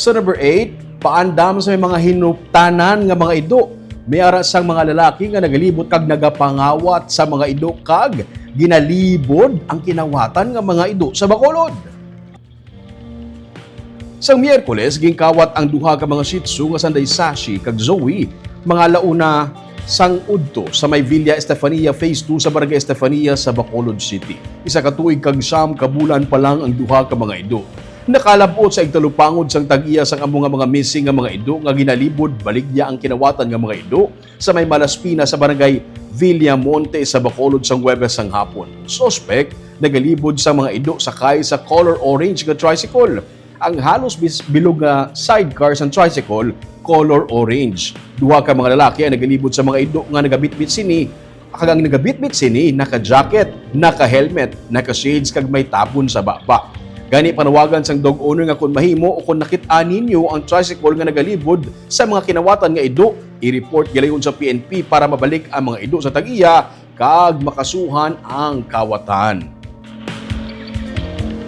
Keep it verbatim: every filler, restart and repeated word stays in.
Sa number eight, paandam sa may mga hinuptanan nga mga ido. May ara sang mga lalaki nga nagalibot kag nagapangawat sa mga ido kag ginalibod ang kinawatan nga mga ido sa Bacolod. Sang Miyerkules, ginkawat ang duha ka mga Shih Tzu nga sanday Sashi kag Zoe, mga alauna sang udto sa may Villa Estefania Phase two sa Barangay Estefania sa Bacolod City. Isa ka tuig kag siyam ka bulan pa lang ang duha ka mga ido. Nakalab-ot sa igtalupangod sang tag-iya sang amo nga mga missing nga mga ido nga ginalibod baligya ang kinawatan nga mga ido sa may Malaspina sa Barangay Villamonte sa Bacolod sang Huwebes sang hapon. Suspek nagalibod sa mga ido sakay sa color orange nga tricycle. Ang halos bis- bilog nga sidecar sang tricycle, color orange. Duha ka mga lalaki ang nagalibot sa mga ido nga nagabitbit sini, kag ang nagabitbit sini naka-jacket, naka-helmet, naka-shades kag may tapon sa baba. Gani, panawagan sang dog owner nga kon mahimo o kon nakit-an ninyo ang tricycle nga nagalibod sa mga kinawatan nga ido, i-report gilayon sa P N P para mabalik ang mga ido sa tag-iya kag makasuhan ang kawatan.